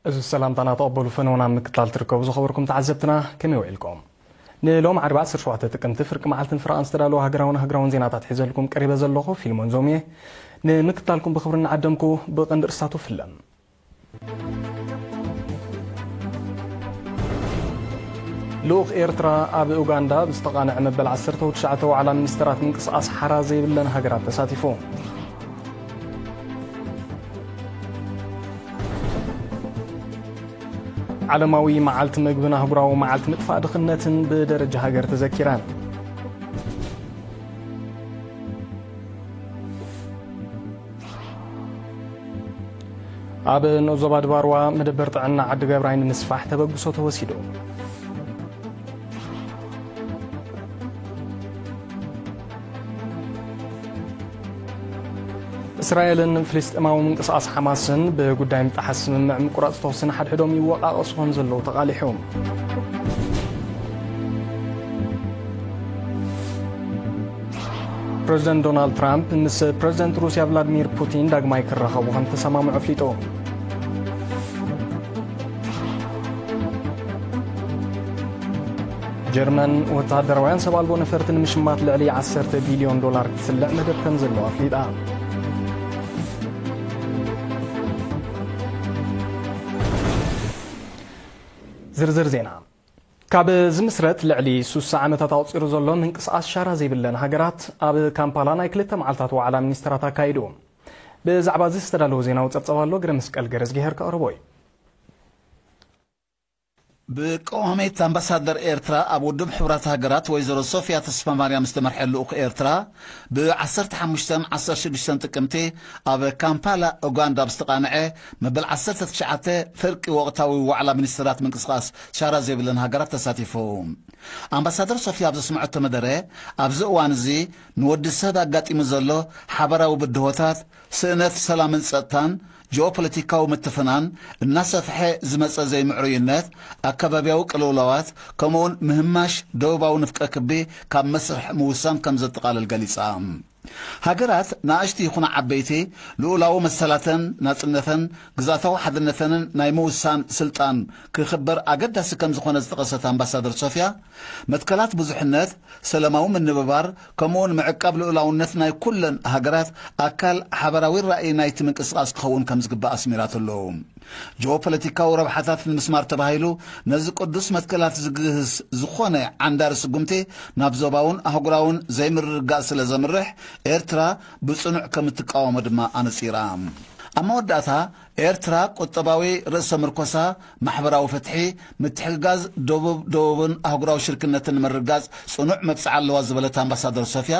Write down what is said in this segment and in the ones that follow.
እዚ ሰላምታና ተቐበሉ፣ ፈነውና ምክትታል ትርከቡ ዝኸበርኩም ተዓዘብትና፣ ከመይ ውዒልኩም? ንሎም ዓርቢ ዓሰርተ ሸውዓተ ጥቅምቲ ፍርቂ መዓልትን ፍርቓን ዝተዳለወ ሃገራውን ሃገራውን ዜናታት ሒዘልኩም ቀሪበ ዘለኹ ፊልሞን ዞምየ። ንምክትታልኩም ብኽብሪ እናዓደምኩ፣ ብቐንዲ ርእስታቱ ፍለም። ልኡኽ ኤርትራ ኣብ ኡጋንዳ ብዝተቓንዐ መበል ዓሰርተ ትሽዓተ ዋዕላ ሚኒስተራት ምንቅስቓስ ሓራ ዘይብለን ሃገራት ተሳቲፉ። ዓለማዊ መዓልቲ መግብን ኣህጉራዊ መዓልቲ ምጥፋእ ድኽነትን ብደረጃ ሃገር ተዘኪረን። ኣብ ንኡስ ዞባ ድባርዋ መደበር ጥዕና ዓዲ ገብራይ ንምስፋሕ ተበግሶ ተወሲዱ። እስራኤልን ፍልስጤማዊ ምንቅስቓስ ሓማስን ብጉዳይ ምጥሓስ ስምምዕ ምቁራጽ ተኹሲ ንሓድሕዶም ይወቃቐሱ ከም ዘለዉ ተቓሊሑ። ፕረዚደንት ዶናልድ ትራምፕ ምስ ፕረዚደንት ሩስያ ቭላድሚር ፑቲን ዳግማይ ክራኸቡ ከም ተሰማምዑ ኣፍሊጡ። ጀርመን ወተሃደራውያን ሰብ ኣልቦ ነፈርቲ ንምሽማት ልዕሊ ዓሰርተ ቢልዮን ዶላር ክትስልዕ መደብ ከም ዘለዋ ኣፍሊጣ። ዝርዝር ዜና። ካብ ዝምስረት ልዕሊ ሱሳ ዓመታት ኣቑጺሩ ዘሎ ምንቅስቓስ ሻራ ዘይብለን ሃገራት ኣብ ካምፓላ ናይ ክልተ መዓልታት ዋዕላ ሚኒስተራት ኣካይዱ። ብዛዕባ እዚ ዝተዳለወ ዜናዊ ጸብጸብ ኣሎ፣ ገረ መስቀል ገረዝጊሄር ከቕርቦ እዩ። ብቀዋሚት ኣምባሳደር ኤርትራ ኣብ ውድብ ሕቡራት ሃገራት ወይዘሮ ሶፊያ ተስፋማርያም ዝተመርሐ ልኡኽ ኤርትራ ብ ዓሰርተ ሓሙሽተን ዓሰርተ ሽዱሽተን ጥቅምቲ ኣብ ካምፓላ ኡጋንዳ ብዝተቓንዐ መበል ዓሰርተ ትሽዓተ ፍርቂ ወቕታዊ ዋዕላ ሚኒስትራት ምንቅስቓስ ሻራ ዘይብለን ሃገራት ተሳቲፉ። ኣምባሳደር ሶፊያ ኣብ ዘስምዐቶ መደረ፣ ኣብዚ እዋን እዚ ንወዲ ሰብ ኣጋጢሙ ዘሎ ሓበራዊ ብድሆታት፣ ስእነት ሰላምን ጸጥታን፣ ጂኦፖለቲካዊ ምትፍናን፣ እናሰፍሐ ዝመጸ ዘይምዕሩይነት፣ ኣከባብያዊ ቅልውላዋት፣ ከምኡውን ምህማሽ ደቡባዊ ንፍቀ ክቢ ካብ መስርሕ ምውሳን ከም ዘጠቓልል ገሊጻ። ሃገራት ንኣሽቱ ይኹና ዓበይቲ፣ ልኡላዊ መሰላተን ናጽነተን ግዝኣታዊ ሓድነተንን ናይ ምውሳን ስልጣን ክኽበር ኣገዳሲ ከም ዝኾነ ዝጠቐሰት ኣምባሳደር ሶፊያ፣ መትከላት ብዙሕነት፣ ሰላማዊ ምንብባር፣ ከምኡውን ምዕቃብ ልኡላውነት ናይ ኩለን ሃገራት ኣካል ሓበራዊ ራእይ ናይቲ ምንቅስቓስ ክኸውን ከም ዝግባእ ኣስሚራትሉ። ጂኦፖለቲካዊ ረብሓታት ንምስማር ተባሂሉ ነዚ ቅዱስ መትከላት ዝግህስ ዝኾነ ዓንዳሪ ስጉምቲ ናብ ዞባውን ኣህጉራውን ዘይምርግጋእ ስለ ዘምርሕ፣ ኤርትራ ብጽኑዕ ከም እትቃወሞ ድማ ኣነጺራ። ኣብ መወዳእታ፣ ኤርትራ ቁጠባዊ ርእሰ ምርኮሳ፣ ማሕበራዊ ፍትሒ፣ ምትሕግጋዝ ደቡብ ደቡብን ኣህጉራዊ ሽርክነትን ንምርግጋጽ ጽኑዕ መብጽዓ ኣለዋ ዝበለት ኣምባሳደር ሶፊያ፣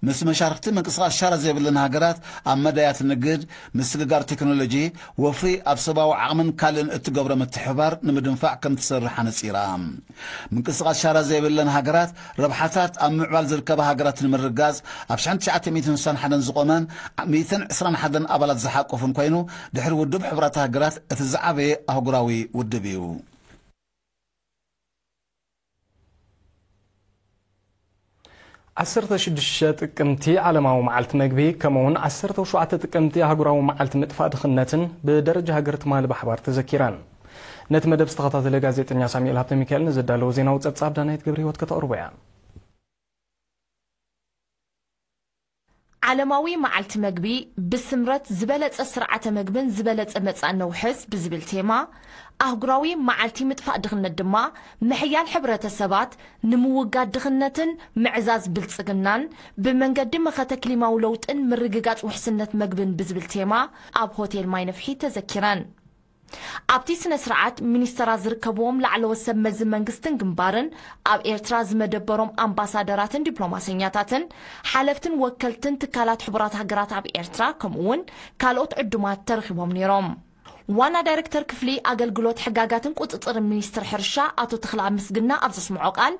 ምስ መሻርክቲ ምንቅስቓስ ሻራ ዘይብለን ሃገራት ኣብ መዳያት ንግድ፣ ምስግጋር ቴክኖሎጂ፣ ወፍሪ ኣብ ሰብኣዊ ዓቕምን ካልእን እትገብሮ ምትሕብባር ንምድንፋዕ ከም ትሰርሕ ኣነጺራ። ምንቅስቓስ ሻራ ዘይብለን ሃገራት ረብሓታት ኣብ ምዕባል ዝርከባ ሃገራት ንምርጋጽ ኣብ ሽሕን ትሽዓተ ሚእትን ስሳን ሓደን ዝቖመን ሚእትን ዕስራን ሓደን ኣባላት ዝሓቆፍን ኮይኑ፣ ድሕሪ ውድብ ሕቡራት ሃገራት እቲ ዝዓበየ ኣህጉራዊ ውድብ እዩ። ዓሰርተ ሽዱሽተ ጥቅምቲ ዓለማዊ መዓልቲ መግቢ፣ ከምኡውን ዓሰርተ ሸውዓተ ጥቅምቲ ኣህጉራዊ መዓልቲ ምጥፋእ ድኽነትን ብደረጃ ሃገር ትማሊ ብሓባር ተዘኪረን። ነቲ መደብ ዝተኸታተለ ጋዜጠኛ ሳሙኤል ሃብተ ሚካኤል ንዘዳለዎ ዜናዊ ጸብጻብ ዳናይት ገብረ ህይወት ከተቕርቦ እያ። ዓለማዊ መዓልቲ መግቢ፣ ብስምረት ዝበለጸ ስርዓተ መግብን ዝበለጸ መጻኢ ነውሕስ ብዝብል ቴማ፣ ኣህጉራዊ መዓልቲ ምጥፋእ ድኽነት ድማ፣ ምሕያል ሕብረተሰባት ንምውጋድ ድኽነትን ምዕዛዝ ብልጽግናን፣ ብመንገዲ መኸተ ክሊማዊ ለውጥን ምርግጋጽ ውሕስነት መግብን ብዝብል ቴማ፣ ኣብ ሆቴል ማይ ነፍሒ ተዘኪረን። ኣብቲ ስነ ስርዓት፣ ሚኒስተራት ዝርከብዎም ላዕለዎት ሰብ መዚ መንግስትን ግንባርን፣ ኣብ ኤርትራ ዝመደበሮም ኣምባሳደራትን ዲፕሎማሰኛታትን፣ ሓለፍትን ወከልትን ትካላት ሕቡራት ሃገራት ኣብ ኤርትራ፣ ከምኡ እውን ካልኦት ዕዱማት ተረኺቦም ነይሮም። ዋና ዳይረክተር ክፍሊ ኣገልግሎት ሕጋጋትን ቁጽጽርን ሚኒስትር ሕርሻ ኣቶ ተኽለኣብ ምስግና ኣብ ዘስምዖ ቃል፣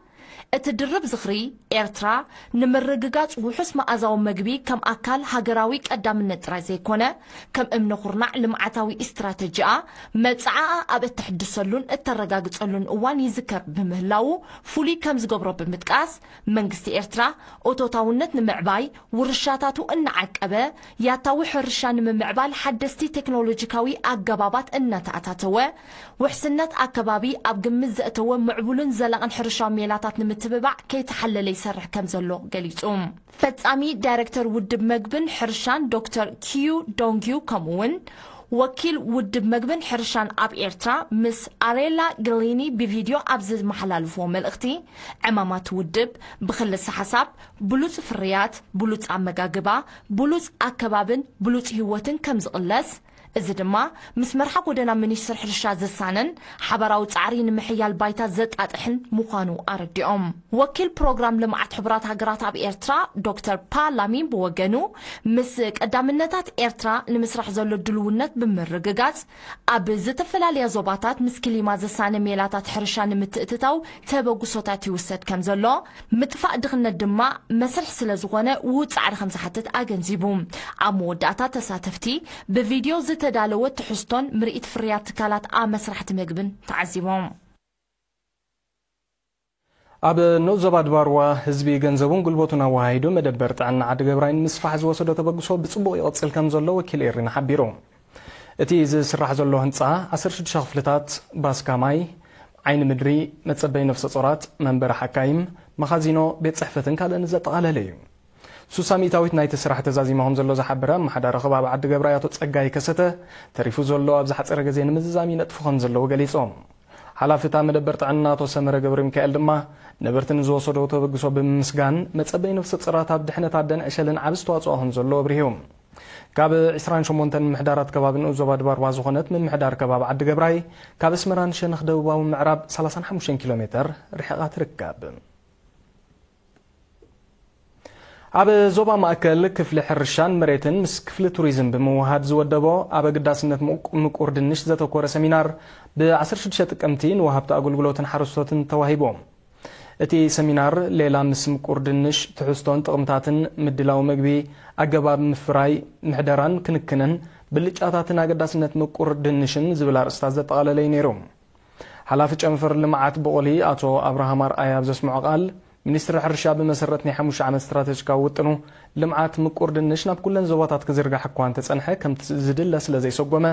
እቲ ድርብ ዝኽሪ፣ ኤርትራ ንምርግጋጽ ውሑስ መኣዛዊ መግቢ ከም ኣካል ሃገራዊ ቀዳምነት ጥራይ ዘይኮነ፣ ከም እምነ ኩርናዕ ልምዓታዊ ስትራተጂኣ፣ መጻዓኣ ኣብ እተሕድሰሉን እተረጋግጸሉን እዋን ይዝከር ብምህላዉ ፍሉይ ከም ዝገብሮ ብምጥቃስ፣ መንግስቲ ኤርትራ እቶታውነት ንምዕባይ ውርሻታቱ እናዓቀበ፣ ያታዊ ሕርሻ ንምምዕባል ሓደስቲ ቴክኖሎጂካዊ ኣገባባት እናተኣታተወ፣ ውሕስነት ኣከባቢ ኣብ ግምት ዘእተወ ምዕቡልን ዘላቕን ሕርሻዊ ሜላታት ንምትብባዕ ከይተሓለለ ይሰርሕ ከም ዘሎ ገሊጹ። ፈጻሚ ዳይሬክተር ውድብ መግብን ሕርሻን ዶክተር ኪዩ ዶንግዩ፣ ከምኡ እውን ወኪል ውድብ መግብን ሕርሻን ኣብ ኤርትራ፣ ምስ ኣሬላ ግሊኒ ብቪድዮ ኣብ ዝመሓላልፍዎ መልእኽቲ፣ ዕማማት ውድብ ብክልሰ ሓሳብ፣ ብሉጽ ፍርያት፣ ብሉጽ ኣመጋግባ፣ ብሉጽ ኣከባብን ብሉጽ ህይወትን ከም ዝቕለስ፣ እዚ ድማ ምስ መርሓ ጎደና ሚኒስትር ሕርሻ ዝሳነን ሓባራዊ ጻዕሪ ንምሕያል ባይታ ዘጣጥሕን ምዃኑ ኣረዲኦም። ወኪል ፕሮግራም ልምዓት ሕቡራት ሃገራት ኣብ ኤርትራ ዶክተር ፓ ላሚን ብወገኑ፣ ምስ ቀዳምነታት ኤርትራ ንምስራሕ ዘሎ ድልውነት ብምርግጋጽ፣ ኣብ ዝተፈላለያ ዞባታት ምስ ክሊማ ዘሳነ ሜላታት ሕርሻ ንምትእትታው ተበግሶታት ይውሰድ ከም ዘሎ፣ ምጥፋእ ድኽነት ድማ መስርሕ ስለ ዝኾነ ውሁድ ጻዕሪ ከም ዝሓትት ኣገንዚቡ። ኣብ መወዳእታ ተሳተፍቲ ብቪድዮ ዝተዳለወ ትሕዝቶን ምርኢት ፍርያት ትካላት ኣብ መስራሕቲ መግብን ተዓዚቦም። ኣብ ንኡስ ዞባ ድባርዋ ህዝቢ ገንዘቡን ጉልበቱን ኣወሃሂዱ መደበር ጥዕና ዓዲ ገብራይ ንምስፋሕ ዝወሰዶ ተበግሶ ብጽቡቕ ይቕጽል ከም ዘሎ ወኪል ኤሪና ሓቢሩ። እቲ ዝስራሕ ዘሎ ህንጻ ዓሰርተ ሽዱሽተ ክፍልታት፣ ባስካ ማይ፣ ዓይኒ ምድሪ፣ መጸበይ ነፍሰ ጾራት፣ መንበሪ ሓካይም፣ መኻዚኖ፣ ቤት ጽሕፈትን ካልእን ዘጠቓለለ እዩ። ሱሳ ሚእታዊት ናይቲ ስራሕ ተዛዚሙ ከም ዘሎ ዝሓበረ ኣመሓዳሪ ከባቢ ዓዲ ገብራይ ኣቶ ጸጋይ ከሰተ፣ ተሪፉ ዘሎ ኣብ ዝሓጸረ ግዜ ንምዝዛም ይነጥፉ ከም ዘለዉ ገሊጾም። ሓላፊ እታ መደበር ጥዕና ኣቶ ሰመረ ገብረ ሚካኤል ድማ፣ ነበርቲ ንዝወሰዶ ተበግሶ ብምምስጋን፣ መጸበይ ነፍሰ ጾራት ኣብ ድሕነት ኣደን ዕሸልን ዓቢ ኣስተዋጽኦ ከም ዘለዎ ኣብሪሁ። ካብ ዕስራን ሸሞንተን ምምሕዳራት ከባቢ ንኡስ ዞባ ድባርዋ ዝኾነት ምምሕዳር ከባቢ ዓዲ ገብራይ፣ ካብ ኣስመራ ንሸነኽ ደቡባዊ ምዕራብ ሰላሳን ሓሙሽተን ኪሎ ሜተር ርሒቓ ትርከብ። ኣብ ዞባ ማእከል ክፍሊ ሕርሻን መሬትን ምስ ክፍሊ ቱሪዝም ብምውሃድ ዝወደቦ ኣብ ኣገዳስነት ምቁ-፣ ምቁር ድንሽ ዘተኮረ ሰሚናር ብ ዓሰርተ ሽዱሽተ ጥቅምቲ ንወሃብቲ ኣገልግሎትን ሓረስቶትን ተዋሂቡ። እቲ ሰሚናር ሌላ ምስ ምቁር ድንሽ ትሕዝቶን ጥቕምታትን፣ ምድላው መግቢ፣ ኣገባብ ምፍራይ፣ ምሕደራን ክንክንን፣ ብልጫታትን ኣገዳስነት ምቁር ድንሽን ዝብል ኣርእስታት ዘጠቓለለ እዩ ነይሩ። ሓላፊ ጨንፈር ልምዓት ብቑሊ ኣቶ ኣብርሃም ኣርኣያ ኣብ ዘስምዖ ቃል፣ ሚኒስትሪ ሕርሻ ብመሰረት ናይ ሓሙሽተ ዓመት ስትራተጂካዊ ውጥኑ፣ ልምዓት ምቁር ድንሽ ናብ ኩለን ዞባታት ክዝርጋሕ እኳ እንተጸንሐ፣ ከምቲ ዝድለ ስለ ዘይሰጎመ፣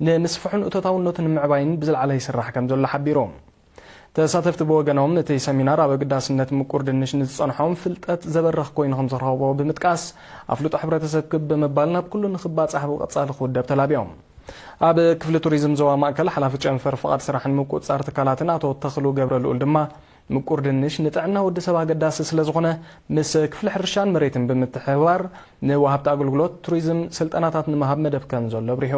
ንምስፍሑን እቶታውነቱ ንምዕባይን ብዝለዓለ ይስራሕ ከም ዘሎ ሓቢሩ። ተሳተፍቲ ብወገኖም፣ እቲ ሰሚናር ኣብ ኣገዳስነት ምቁር ድንሽ ንዝጸንሖም ፍልጠት ዘበርኽ ኮይኑ ከም ዝረኸቦ ብምጥቃስ፣ ኣፍልጦ ሕብረተሰብ ክብ ብምባል ናብ ኩሉ ንኽባጻሕ ብቐጻሊ ክውደብ ተላብዮም። ኣብ ክፍሊ ቱሪዝም ዞባ ማእከል ሓላፊ ጨንፈር ፍቓድ ስራሕን ምቁጽጻር ትካላትን ኣቶ ተኽሉ ገብረ ልኡል ድማ፣ ምቁር ድንሽ ንጥዕና ወዲ ሰብ ኣገዳሲ ስለ ዝኾነ፣ ምስ ክፍሊ ሕርሻን መሬትን ብምትሕብባር ንወሃብቲ ኣገልግሎት ቱሪዝም ስልጠናታት ንምሃብ መደብ ከም ዘሎ ኣብሪሁ።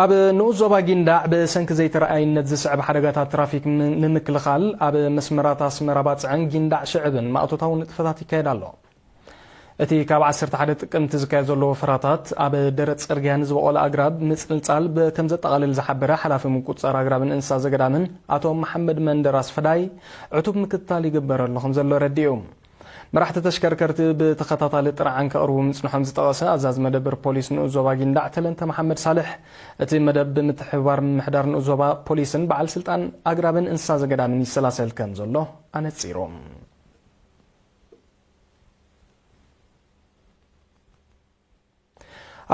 ኣብ ንኡስ ዞባ ጊንዳዕ ብሰንኪ ዘይተረኣይነት ዝስዕብ ሓደጋታት ትራፊክ ም-፣ ንምክልኻል ኣብ መስመራት ኣስመራ ባጽዕን ጊንዳዕ ሽዕብን ማእቶታዊ ንጥፈታት ይካየድ ኣሎ። እቲ ካብ ዓሰርተ ሓደ ጥቅምቲ ዝካየድ ዘሎ ወፈራታት ኣብ ደረት ጽርግያ ንዝበቖለ ኣግራብ ምጽልጻል ብ-፣ ከም ዘጠቓልል ዝሓበረ ሓላፊ ምቁጽጻር ኣግራብን እንስሳ ዘገዳምን ኣቶ መሓመድ መንደር ኣስፈዳይ፣ ዕቱብ ምክትታል ይግበረሉ ከም ዘሎ ረዲኡ። መራሕቲ ተሽከርከርቲ ብተኸታታሊ ጥርዓን ከቕርቡ ምጽንሖም ዝጠቐሰ ኣዛዚ መደበር ፖሊስ ንኡስ ዞባ ጊንዳዕ ተለንተ መሓመድ ሳልሕ፣ እቲ መደብ ብምትሕብባር ምምሕዳር ንኡስ ዞባ ፖሊስን በዓል ስልጣን ኣግራብን እንስሳ ዘገዳምን ይሰላሰል ከም ዘሎ ኣነጺሩ።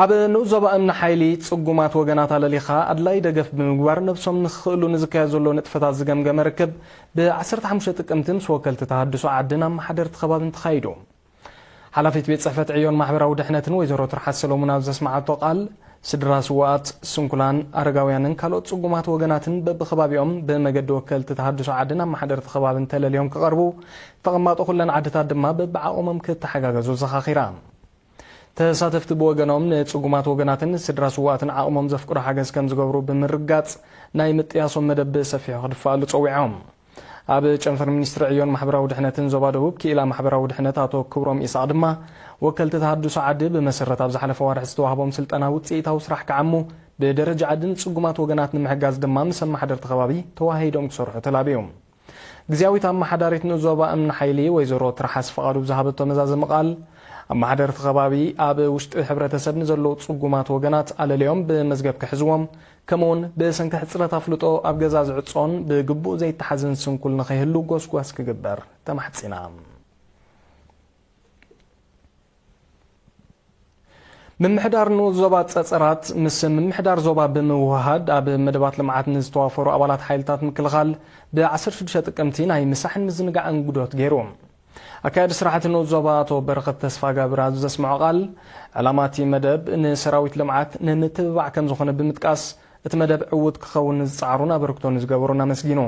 ኣብ ንኡስ ዞባ እምኒ ሓይሊ ጽጉማት ወገናት ኣለሊኻ ኣድላይ ደገፍ ብምግባር ነብሶም ንኽኽእሉ ንዝካየድ ዘሎ ንጥፈታት ዝገምገመ ርክብ ብ ዓሰርተ ሓሙሽተ ጥቅምቲ ምስ ወከልቲ ተሃድሶ ዓድን ኣመሓደርቲ ከባብን ተኻይዱ። ሓላፊት ቤት ጽሕፈት ዕዮን ማሕበራዊ ድሕነትን ወይዘሮ ትርሓስ ሰሎሙን ኣብ ዘስመዓቶ ቃል፣ ስድራ ስዉኣት፣ ስንኩላን፣ ኣረጋውያንን ካልኦት ጽጉማት ወገናትን በብኸባቢኦም ብመገዲ ወከልቲ ተሃድሶ ዓድን ኣመሓደርቲ ከባብን ተለልዮም ክቐርቡ፣ ተቐማጦ ኩለን ዓድታት ድማ በብዓቕሞም ክተሓጋገዙ ዘኻኺራ። ተሳተፍቲ ብወገኖም ንጽጉማት ወገናትን ስድራ ስዉኣትን ዓቕሞም ዘፍቅዶ ሓገዝ ከም ዝገብሩ ብምርጋጽ፣ ናይ ምጥያሶም መደብ ብሰፊሑ ክድፋኣሉ ጸዊዖም። ኣብ ጨንፈር ሚኒስትሪ ዕዮን ማሕበራዊ ድሕነትን ዞባ ደቡብ ክኢላ ማሕበራዊ ድሕነት ኣቶ ክብሮም ኢሳቕ ድማ፣ ወከልቲ ተሃድሶ ዓዲ ብመሰረት ኣብ ዝሓለፈ ዋርሒ ዝተዋህቦም ስልጠና ውጽኢታዊ ስራሕ ክዓሙ ብደረጃ ዓድን ጽጉማት ወገናት ንምሕጋዝ ድማ ምስ ኣመሓደርቲ ከባቢ ተዋሃሂዶም ክሰርሑ ተላብዮም። ግዝያዊት ኣመሓዳሪት ንዞባ እምኒ ሓይሊ ወይዘሮ ትርሓስ ፍቓዱ ብዝሃበቶ መዛዘሚ ቃል፣ ኣመሓደርቲ ከባቢ ኣብ ውሽጢ ሕብረተሰብ ንዘለዉ ጽጉማት ወገናት ኣለልዮም ብመዝገብ ክሕዝዎም፣ ከምኡውን ብሰንኪ ሕጽረት ኣፍልጦ ኣብ ገዛ ዝዕጾን ብግቡእ ዘይተሓዝን ስንኩል ንኸይህሉ ጎስጓስ ክግበር ተማሕጺና። ምምሕዳር ንኡስ ዞባ ጸጸራት ምስ ምምሕዳር ዞባ ብምውህሃድ ኣብ መደባት ልምዓት ንዝተዋፈሩ ኣባላት ሓይልታት ምክልኻል ብ16 ጥቅምቲ ናይ ምሳሕን ምዝንጋዕን ጉዶት ገይሩ። ኣካያዲ ስራሕቲ ንኡስ ዞባ ኣቶ በረኸት ተስፋጋብር ኣብ ዘስምዖ ቃል፣ ዕላማ እቲ መደብ ንሰራዊት ልምዓት ንምትብባዕ ከም ዝኾነ ብምጥቃስ፣ እቲ መደብ ዕዉት ክኸውን ንዝጸዓሩን ኣበርክቶ ንዝገበሩን ኣመስጊኑ።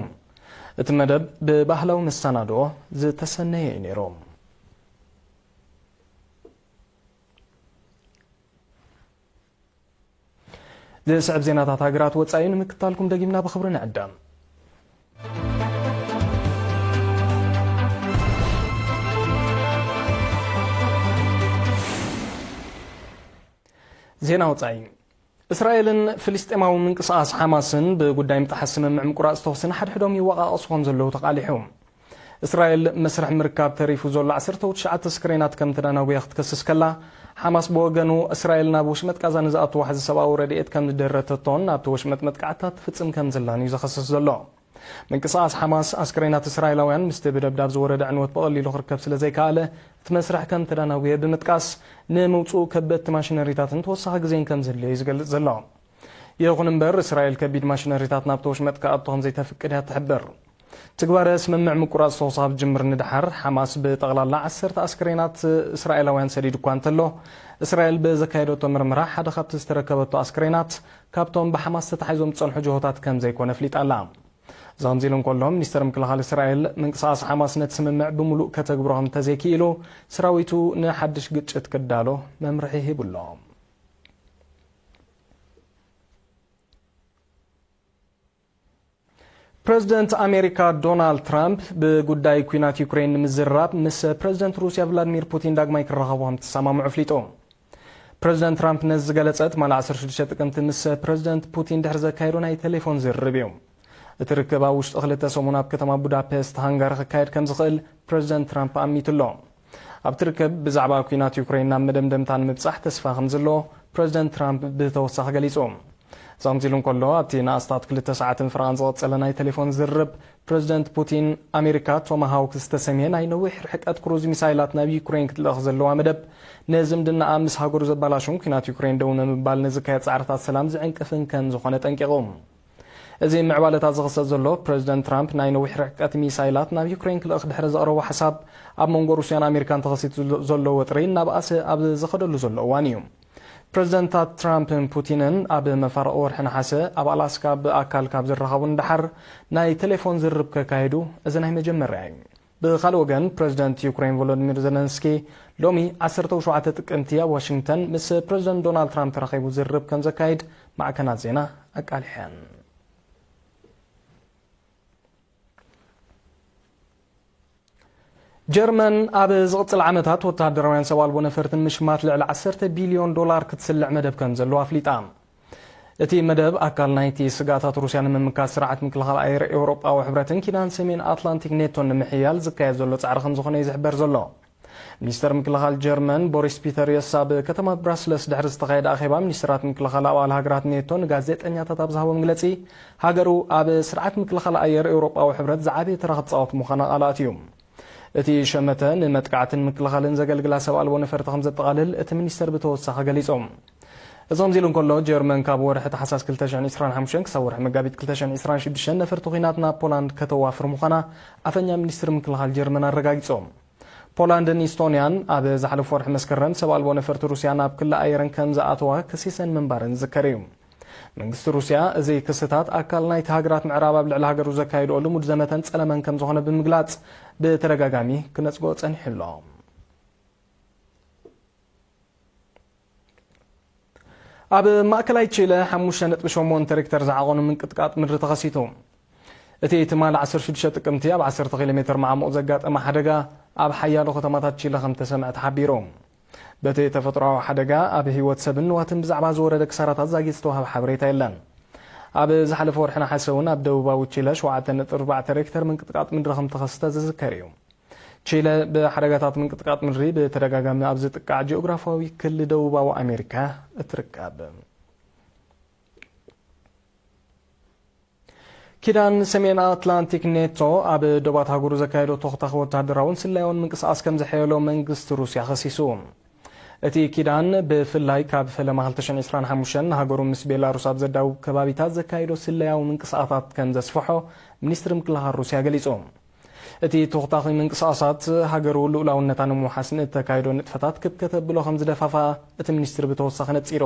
እቲ መደብ ብባህላዊ መሰናድኦ ዝተሰነየ እዩ ነይሩ። ዝስዕብ ዜናታት ሃገራት ወጻኢ ንምክታልኩም ደጊምና ብኽብሪ ንዕደም። ዜና ወጻኢ። እስራኤልን ፍልስጤማዊ ምንቅስቓስ ሓማስን ብጉዳይ ምጥሓስ ስምምዕ ምቁራጽ ተኹሲ ንሓድሕዶም ይወቓቐሱ ከም ዘለዉ ተቓሊሑ። እስራኤል መስርሕ ምርካብ ተሪፉ ዘሎ ዓሰርተ ትሽዓተ ኣስክሬናት ከም ተዳናጉያ ክትከስስ ከላ፣ ሓማስ ብወገኑ እስራኤል ናብ ወሽመጥ ጋዛ ንዝኣቱ ዋሕዚ ሰብኣዊ ረድኤት ከም ዝደረተቶን ኣብቲ ወሽመጥ መጥቃዕትታት ትፍጽም ከም ዘላን እዩ ዝኸስስ ዘሎ። ምንቅስቓስ ሓማስ ኣስክሬናት እስራኤላውያን ምስቲ ብደብዳብ ዝወረደ ዕንወት ብቐሊሉ ክርከብ ስለ ዘይከኣለ፣ እቲ መስርሕ ከም ተዳናጉየ ብምጥቃስ፣ ንምውጽኡ ከበድቲ ማሽነሪታትን ተወሳኺ ግዜን ከም ዘድልዮ እዩ ዝገልጽ ዘሎ። ይኹን እምበር፣ እስራኤል ከቢድ ማሽነሪታት ናብቲ ወሽመጥ ክኣቱ ከም ዘይተፍቅድ እያ ትሕብር። ትግባረ ስምምዕ ምቁራጽ ተኹሲ ካብ ዝጅምር ንደሓር፣ ሓማስ ብጠቕላላ ዓሰርተ ኣስክሬናት እስራኤላውያን ሰዲዱ እኳ እንተሎ፣ እስራኤል ብዘካየደቶ ምርመራ ሓደ ካብቲ ዝተረከበቶ ኣስክሬናት ካብቶም ብሓማስ ተታሒዞም ዝጸንሑ ጅሆታት ከም ዘይኮነ ኣፍሊጣ ኣላ። እዚ ከምዚ ኢሉ እንከሎ፣ ሚኒስተር ምክልኻል እስራኤል ምንቅስቓስ ሓማስ ነቲ ስምምዕ ብምሉእ ከተግብሮ ከም እንተዘይክኢሉ፣ ሰራዊቱ ንሓድሽ ግጭት ክዳሎ መምርሒ ሂቡ ኣሎ። ፕረዚደንት ኣሜሪካ ዶናልድ ትራምፕ ብጉዳይ ኲናት ዩክሬን ንምዝርራብ ምስ ፕረዚደንት ሩስያ ቭላድሚር ፑቲን ዳግማይ ክራኸቡ ከም ዝተሰማምዑ ኣፍሊጡ። ፕረዚደንት ትራምፕ ነዚ ዝገለጸ ትማሊ ዓሰርተ ሽዱሽተ ጥቅምቲ ምስ ፕረዚደንት ፑቲን ድሕሪ ዘካየዶ ናይ ቴሌፎን ዝርርብ እዩ። እቲ ርክብ ኣብ ውሽጢ ክልተ ሰሙን ኣብ ከተማ ቡዳፔስት ሃንጋሪ ክካየድ ከም ዝኽእል ፕረዚደንት ትራምፕ ኣሚቱ ኣሎ። ኣብቲ ርክብ ብዛዕባ ኲናት ዩክሬን ናብ መደምደምታ ንምብጻሕ ተስፋ ከም ዘሎ ፕረዚደንት ትራምፕ ብተወሳኺ ገሊጹ። እዚ ከምዚ ኢሉ እንከሎ፣ ኣብቲ ንኣስታት ክልተ ሰዓትን ፍርቓን ዝቐጸለ ናይ ቴሌፎን ዝርርብ፣ ፕረዚደንት ፑቲን፣ ኣሜሪካ ቶማሃውክ ዝተሰምየ ናይ ነዊሕ ርሕቀት ክሩዝ ሚሳይላት ናብ ዩክሬን ክትልእኽ ዘለዋ መደብ፣ ንዝምድናኣ ምስ ሃገሩ ዘባላሹን ኲናት ዩክሬን ደው ንምባል ንዝካየድ ጻዕርታት ሰላም ዝዕንቅፍን ከም ዝኾነ ጠንቂቑ። እዚ ምዕባለታት ዝኽሰት ዘሎ፣ ፕረዚደንት ትራምፕ ናይ ነዊሕ ርሕቀት ሚሳይላት ናብ ዩክሬን ክልእኽ ድሕሪ ዘቕረቦ ሓሳብ፣ ኣብ መንጎ ሩስያን ኣሜሪካን ተኸሲቱ ዘሎ ወጥሪ እናበኣሰ ኣብ ዝኸደሉ ዘሎ እዋን እዩ። ፕረዚደንታት ትራምፕን ፑቲንን ኣብ መፋርቕ ወርሒ ነሓሰ ኣብ ኣላስካ ብኣካል ካብ ዝራኸቡ ንደሓር፣ ናይ ቴሌፎን ዝርርብ ከካየዱ እዚ ናይ መጀመርያ እዩ። ብኻልእ ወገን፣ ፕረዚደንት ዩክሬን ቮሎዲሚር ዘለንስኪ ሎሚ ዓሰርተ ሸውዓተ ጥቅምቲ ኣብ ዋሽንግተን ምስ ፕረዚደንት ዶናልድ ትራምፕ ተራኺቡ ዝርርብ ከም ዘካይድ ማዕከናት ዜና ኣቃሊሐን። ጀርመን ኣብ ዝቕጽል ዓመታት ወተሃደራውያን ሰብ ኣልቦ ነፈርትን ምሽማት ልዕሊ ዓሰርተ ቢልዮን ዶላር ክትስልዕ መደብ ከም ዘለዋ ኣፍሊጣ። እቲ መደብ ኣካል ናይቲ ስግኣታት ሩስያ ንምምካት ስርዓት ምክልኻል ኣየር ኤውሮጳዊ ሕብረትን ኪዳን ሰሜን ኣትላንቲክ ኔቶን ንምሕያል ዝካየድ ዘሎ ጻዕሪ ከም ዝኾነ እዩ ዝሕበር ዘሎ። ሚኒስተር ምክልኻል ጀርመን ቦሪስ ፒተርየስ ኣብ ከተማ ብራስለስ ድሕሪ ዝተኻየደ ኣኼባ ሚኒስትራት ምክልኻል ኣባል ሃገራት ኔቶ ንጋዜጠኛታት ኣብ ዝሃቦ መግለጺ፣ ሃገሩ ኣብ ስርዓት ምክልኻል ኣየር ኤውሮጳዊ ሕብረት ዝዓበየ ተራ ክትጻወት ምዃና ቃል ኣትዩ። እቲ ሸመተ ንመጥቃዕትን ምክልኻልን ዘገልግላ ሰብ ኣልቦ ነፈርቲ ከም ዘጠቓልል እቲ ሚኒስተር ብተወሳኺ ገሊጹ። እዚ ከምዚ ኢሉ እንከሎ፣ ጀርመን ካብ ወርሒ ታሕሳስ ክልተ ሽሕን ዕስራን ሓሙሽተን ክሳብ ወርሒ መጋቢት ክልተ ሽሕን ዕስራን ሽዱሽተን ነፈርቲ ኲናት ናብ ፖላንድ ከተዋፍር ምዃና ኣፈኛ ሚኒስትሪ ምክልኻል ጀርመን ኣረጋጊጾም። ፖላንድን ኢስቶንያን ኣብ ዝሓለፈ ወርሒ መስከረም ሰብ ኣልቦ ነፈርቲ ሩስያ ናብ ክሊ ኣየረን ከም ዝኣተዋ ከሲሰን ምንባረን ዝዝከር እዩ። መንግስቲ ሩስያ እዚ ክስታት ኣካል ናይቲ ሃገራት ምዕራብ ኣብ ልዕሊ ሃገሩ ዘካየድኦ ልሙድ ዘመተን ጸለመን ከም ዝኾነ ብምግላጽ ብተደጋጋሚ ክነጽጎ ጸኒሑ ኣሎ። ኣብ ማእከላይ ቺለ ሓሙሽተ ነጥቢ ሸሞንተ ሬክተር ዝዓቐኑ ምንቅጥቃጥ ምድሪ ተኸሲቱ። እቲ ትማሊ ዓሰርተ ሽዱሽተ ጥቅምቲ ኣብ ዓሰርተ ኪሎ ሜተር መዓሙቕ ዘጋጠመ ሓደጋ ኣብ ሓያሎ ከተማታት ቺለ ከም ተሰምዐ ተሓቢሩ። በቲ ተፈጥሮኣዊ ሓደጋ ኣብ ህይወት ሰብን ንዋትን ብዛዕባ ዝወረደ ክሳራታት ዛጊት ዝተዋህበ ሓበሬታ የለን። ኣብ ዝሓለፈ ወርሒ ነሓሰ እውን ኣብ ደቡባዊ ቺለ ሸውዓተ ነጥቢ ኣርባዕተ ሬክተር ምንቅጥቃጥ ምድሪ ከም ተኸስተ ዝዝከር እዩ። ቺለ ብሓደጋታት ምንቅጥቃጥ ምድሪ ብተደጋጋሚ ኣብ ዝጥቃዕ ጂኦግራፊያዊ ክሊ ደቡባዊ ኣሜሪካ እትርከብ። ኪዳን ሰሜን ኣትላንቲክ ኔቶ ኣብ ዶባት ሃገሩ ዘካየዶ ተኽታኽ ወታደራውን ስለያውን ምንቅስቓስ ከም ዘሐየሎ መንግስቲ ሩስያ ከሲሱ። እቲ ኪዳን ብፍላይ ካብ ፈለማ ክልተ ሽሕን ዕስራን ሓሙሽተን ንሃገሩ ምስ ቤላሩስ ኣብ ዘዳውብ ከባቢታት ዘካየዶ ስለያዊ ምንቅስቓሳት ከም ዘስፍሖ ሚኒስትሪ ምክልኻል ሩስያ ገሊጹ። እቲ ተኽታኺ ምንቅስቓሳት ሃገሩ ልኡላውነታ ንምውሓስ ንእተካይዶ ንጥፈታት ክብ ከተብሎ ከም ዝደፋፋ እቲ ሚኒስትሪ ብተወሳኺ ነጺሩ።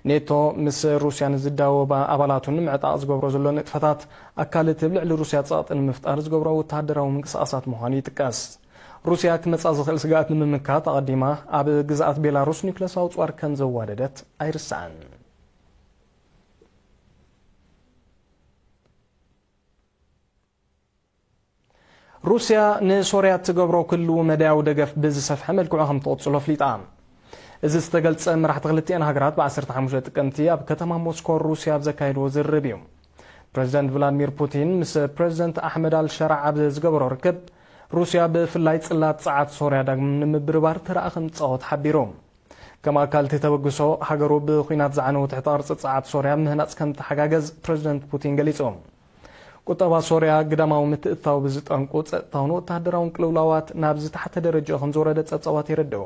ኔቶ ምስ ሩስያ ንዝዳወባ ኣባላቱን ምዕጣቕ ዝገብሮ ዘሎ ንጥፈታት ኣካል እቲ ኣብ ልዕሊ ሩስያ ጸቕጢ ንምፍጣር ዝገብሮ ወተሃደራዊ ምንቅስቓሳት ምዃኑ ይጥቀስ። ሩስያ ክመጻ ዝኽእል ስግኣት ንምምካት ኣቐዲማ ኣብ ግዝኣት ቤላሩስ ኒውክለሳዊ ጸዋር ከም ዘዋደደት ኣይርሳዕን። ሩስያ ንሶርያ እትገብሮ ኩሉ መዳያዊ ደገፍ ብዝሰፍሐ መልክዑ ከም ትቕጽሎ ኣፍሊጣ። እዚ ዝተገልጸ መራሕቲ ክልቲኣን ሃገራት ብ ዓሰርተ ሓሙሽተ ጥቅምቲ ኣብ ከተማ ሞስኮ ሩስያ ኣብ ዘካየድዎ ዝርርብ እዩ። ፕረዚደንት ቭላድሚር ፑቲን ምስ ፕረዚደንት ኣሕመድ ኣልሸራዕ ኣብ ዝገበሮ ርክብ፣ ሩስያ ብፍላይ ጽላት ጸዓት ሶርያ ዳግም ንምብርባር ተራኣ ከም ትጻወት ሓቢሩ። ከም ኣካል እቲ ተበግሶ፣ ሃገሩ ብኹናት ዝዓነዉ ትሕተ ቅርጺ ጸዓት ሶርያ ምህናጽ ከም ትሓጋገዝ ፕረዚደንት ፑቲን ገሊጹ። ቁጠባ ሶርያ ግዳማዊ ምትእትታው ብዝጠንቁ ጸጥታውን ወተሃደራውን ቅልውላዋት ናብ ዝተሓተ ደረጃ ከም ዝወረደ ጸብጻባት የረድኡ።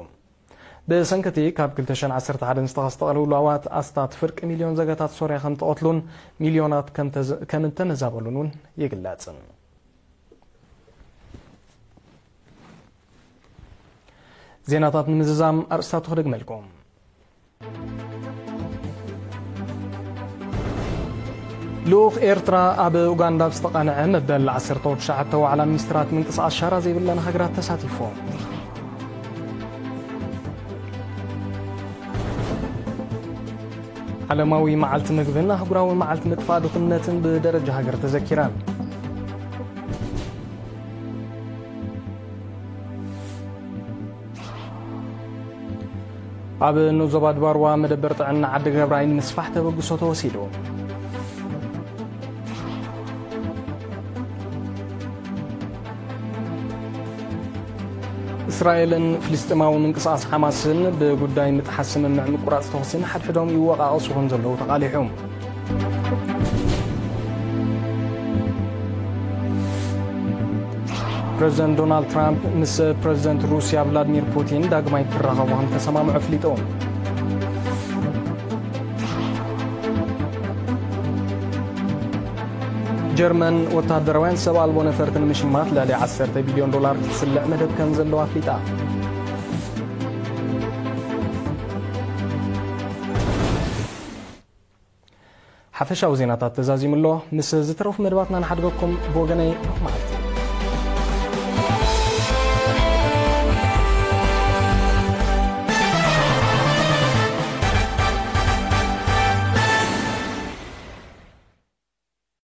ብሰንኪ እቲ ካብ ክልተ ሽሕን ዓሰርተ ሓደን ዝተኸስተ ቅልውላዋት ኣስታት ፍርቂ ሚልዮን ዜጋታት ሶርያ ከም ተቐትሉን ሚልዮናት ከም ተዘ-፣ ከም እተመዛበሉን እውን ይግለጽ። ዜናታት ንምዝዛም ኣርእስታቱ ክደግመልኩም። ልኡኽ ኤርትራ ኣብ ኡጋንዳ ኣብ ዝተቓንዐ መበል ዓሰርተ ትሽዓተ ዋዕላ ሚኒስትራት ምንቅስቓስ ሻራ ዘይብለን ሃገራት ተሳቲፉ። ዓለማዊ መዓልቲ ምግብን ኣህጉራዊ መዓልቲ ምጥፋእ ድኽነትን ብደረጃ ሃገር ተዘኪረን። ኣብ ንኡስ ዞባ ድባርዋ መደበር ጥዕና ዓዲ ገብራይ ንምስፋሕ ተበግሶ ተወሲዱ። እስራኤልን ፍልስጤማዊ ምንቅስቓስ ሓማስን ብጉዳይ ምጥሓስ ስምምዕ ምቁራጽ ተኹሲ ንሓድሕዶም ይወቓቐሱ ከም ዘለዉ ተቓሊሑ። ፕረዚደንት ዶናልድ ትራምፕ ምስ ፕረዚደንት ሩስያ ቭላድሚር ፑቲን ዳግማይ ክራኸቡ ከም ተሰማምዑ ኣፍሊጡ። ጀርመን ወተሃደራውያን ሰብ ኣልቦ ነፈርቲ ንምሽማት ልዕሊ ዓሰርተ ቢልዮን ዶላር ክትስልዕ መደብ ከም ዘለዋ ኣፍሊጣ። ሓፈሻዊ ዜናታት ተዛዚሙ ኣሎ። ምስ ዝተረፉ መደባትና ንሓድገኩም። ብወገነይ ርሑቕ መዓልቲ።